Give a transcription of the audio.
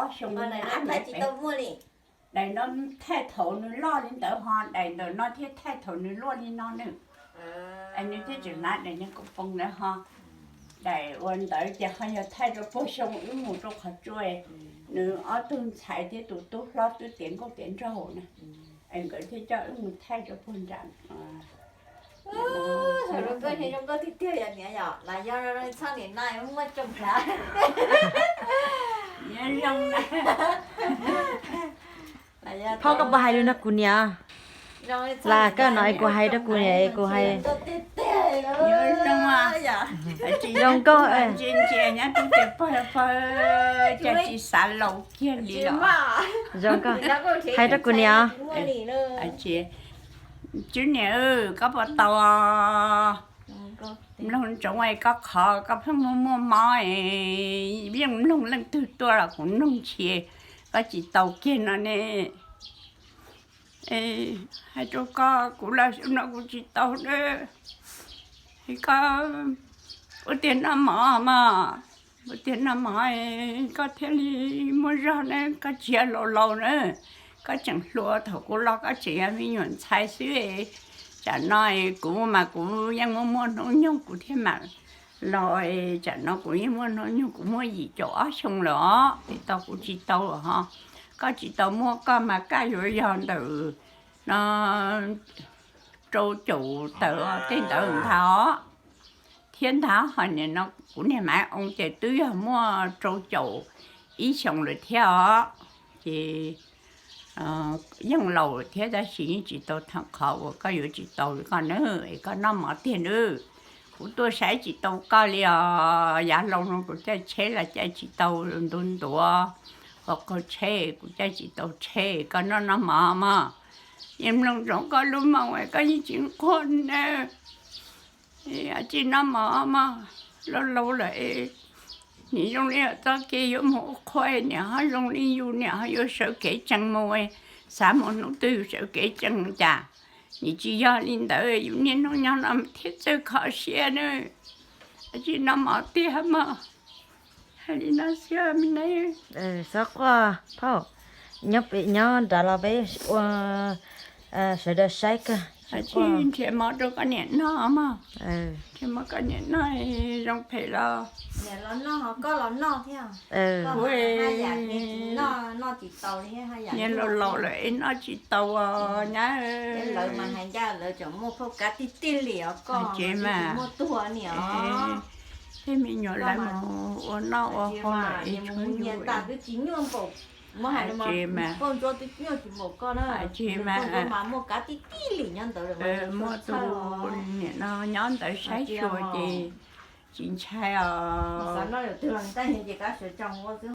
Ob xyoo, daim no thaij thaum nws loj li ntawd ho daim ntawm no thiaj thaij thaum nws luaj li no nws. Nws thiaj tseem hnav daim niag kaus poom ntawd ho. Daim uas ntawd ces ho yog thaij rau puag xyoo wb mus rau qhov tsua, nws ob tug ntxhais thiab tus tub hlob twb tiav nkauj tiav nraug na, es nkawd thiaj coj wb mus thaij rau puag nram. Zoo nkauj tiag tiag yom niam yom, los yog txhob niam no muaj tsoo hlav. Phauj, koj puas hais lus nrog kuv niam? Las koj no es kuv hais rau kuv niam es kuv hais. Zoo nkauj, cas tsis xav laus kiag li los. Zoo nkauj, hais rau kuv niam. Tswb niam, koj puas tau? Mloog ntsoov es koj qhov koj pheej muaj muaj mob, yeej mloog leej twg tuaj los kuv mloog ntshe koj tsis tau kiag no ne. Hais rau koj, kuv los xyov no kuv tsis tau na. Koj ua tiag noj mov mas, ua tiag noj mov koj thiaj li muaj zog na, koj tsis yog laus laus na. Koj tseem hluas, thaum kuv los koj tseem yog me nyuam ntxhais xwb. Tsam no kuv mas kuv yeej muaj muaj hnub nyoog kuv thiaj mam los, tsam no kuv yeej muaj hnub nyoog kuv muaj yim caum ob xyoo lawm os, es tau kuv tsis tau ho. Koj tsis tau muaj koj mas kaj yuav yog ntawm no rau caum tawm tej ntawd ntag os. Thiab ntag ho nim no kuv niag Maiv Oo ces twb yog muaj rau caum ib xyoos lawm thiab os. Ces yeej laus thiab tab sis yeej tsis tau thaum qhov uas koj yuav tsis tau li koj na, es koj noj mov tiag nawb. Kuv tuaj saib tsis tau koj li os, yav laus no kuv caij tsheb los caij tsis tau, ntuav ntuav ua qaug tsheb kuv caij tsis tau tsheb, koj noj noj mov mog. Yeej mloog ntsoov koj lub moo es koj yeej tsis nquag na. Tsis noj mov mog, laus laus lawm, nim zoo li txoj kev yuav mus ua qhua, niam ho zoo li yus niam ho yuav sawv kev tsees mus, xav mus hnub twg yus sawv kev tsees cas. Nim tsis yog li ntawd, yus niaj hnub nyob no thiaj txawj kho siab na. Tsis noj mov tiag mog. Hais li no xwb me neeg. Txhob quaj phauj, nyob pem nyob nrad los peb ua sawv daws saib kawg. Nrhiav mov rau koj niam noj mog. Nrhiav mov koj niam noj, zoo phem los. Niam los noj, koj los noj thiab. Niam laus laus lawm es noj tsis tau nyab. Lawv mas hais ncaj lawv tseem muaj phauj kav tij tij li os, koj ces mas muaj tuag niam os. Tej me nyuam lawv mus ua noj ua haus lawm es tshuav yus twb tsis nyuaj npaum. Ces mas, ces mas muaj tus niam no nyob ntawd saib xyuas ces tsis ntshai os.